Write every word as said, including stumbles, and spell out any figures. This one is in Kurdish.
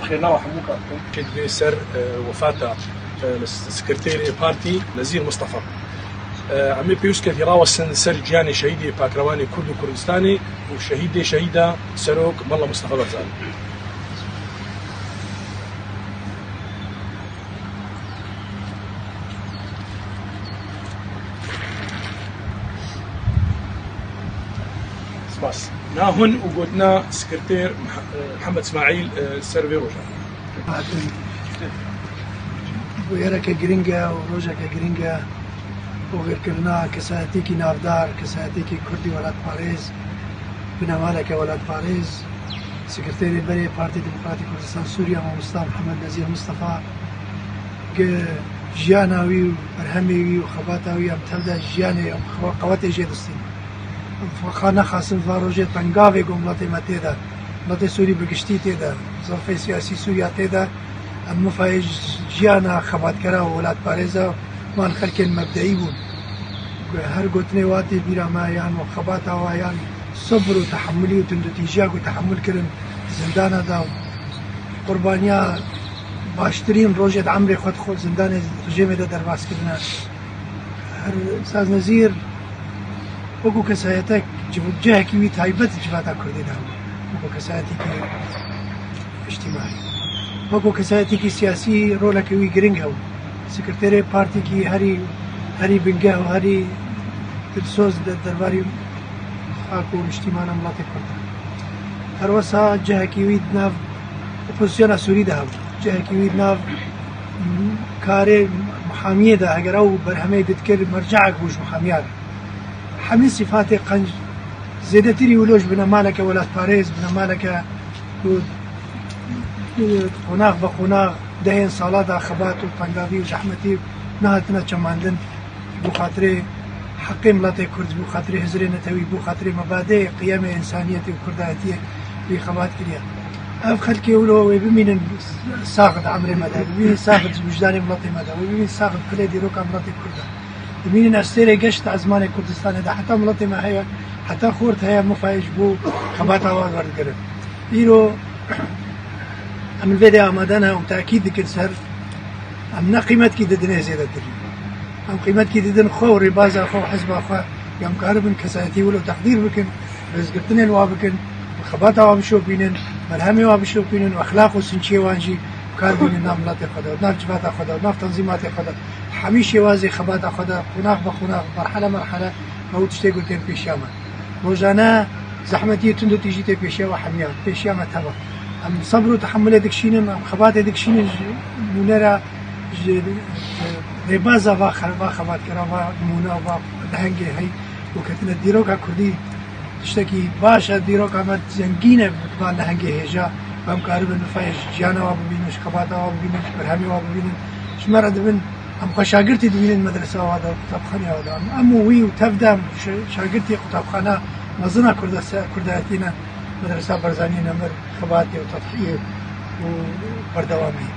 Xêrnava hemû kar bikin. Kê dibê ser, e, wefata, e, sekreterê partî Nezîr Mistefa. E, em ê pêwîst kevî rawestin ser ciyanê şehîdê pakrewanê Kurd û Kurdistanê û şehîdê şehîda Serok Mela Mistefa Barzanî. Spas. Na hûn û gotina sekreter Mih-, Mihemed Îsmaîl, e, ser vê roja. Hatin. Bûyereke giring e û rojeke giring e. Oxirkirina kesayetîkî navdar, kesayetîkî kurdî welatparêz, binemaleke welatparêz, sekreterê berê Partî Demokratîk Kurdistan Sûriye, Mamosta Mihemed Nezîr Mistefa, gi jiyana wî û berhemê wî û xebata wî em tev de jiyanê em xewa-, qewetê jê distîn. Em xwe nexasin va rojê tengavê ku miletê me tê de, miletê Sûrî bi giştî tê de, zirfê siyasî Sûriya tê de, em mifayê jiyana xebatkera û welatparêza wan xelkên mebdeî bûn. Her gotinê wa tê bîra me, yan xebata wa, yan sebr û tehemulî û tundûtîjiya ku tehemul kirin zindana da, qurbaniya baştirîn rojê di emrê xwe di xwe zindanê rejîmê de derbas kirine. Her Ustaz Nezîr wekû kesayetek civ-, cihekî wî taybet civata Kurdî de hebû. Wekû kesayetekî îctîmaî. Wekû kesayetekî siyasî roleke wî giring hebû. Sekreterê partîkî herî, herî bingeh û herî dilsoz de derbarî xak û niştîmana miletê Kurd e. Her wesa cihekî wî di nav opozisyona Sûrî de hebû. Cihekî wî di nav karê muhamiyê de, eger ew berhemê didikir, merceek bû ji muhamiya re. Hemî sîfatê qenc zêdetirî wilo ji binemaleke welatparêz, binemaleke ku, ku qonax be qonax dehên sala da xebat û tengavî û zehmetî nehatine çemandin. Bo xatirê heqê miletê Kurd, bo xatirê hizrê netewî, bo xatirê mebadê qiyemê însaniyetê û kurdayetiyê wî xebat kiriye. Ev xelkê wilo wê bimînin sax di emrê me de, bimînin sax di wijdanê miletê me de, wê bimînin sax di pilê dîroka miletê Kurd de. Dimînin estêrê geş di ezmanê Kurdistanê de, heta miletê me heye, heta xort heye, mifayê ji bo xebata wan werdigirin. Îro em li vê de amade ne û tekîd dikin ser, em ne qîmetkî didinê zêdetirî. Em qîmetkî didin xwe û rêbaza xwe û hizba xwe, ya em karibin kesayetî wilo teqdîr bikin, rêzgirtinên wa bikin, bi xebata wa bişopînin, berhemê wa bişopînin û exlaq û sinçiyê wan jî bi kar bînin nav miletê xwe de, nav civata xwe de, nav tenzîmatê xwe de. Hemî şêwazê xebata xwe de, qonax be qonax, merhele merhele, ew tiştê ku tên pêşiya me. Rojane zehmetiyê tund û tîjî tê pêşiya we hemiya, pêşiya me teva. Em sebr û tehemulê dikişînin, em xebatê dikişînin ji nûne re, ji, ji rêbaza va xe-, va xebatkera, va nimûna, va lehengê hey û ketine dîroka Kurdî. Tiştekî baş e, dîroka me zengîn e, va lehengê hêja. Em karibin mifayê ji jiyana wa bibînin, ji xebata wa bibînin, ji berhemê wa bibînin. Ji me re dibin, em xwe şagirtî dibînin medresa wa de, qutabxaneya wa de. Em û wî û tev de em şa-, şagirtî qutabxana mezin a Kurdasa-, Kurdayetî ne, Medresa Barzanî Nemir, xebatê û tedhiyê û berdewamî.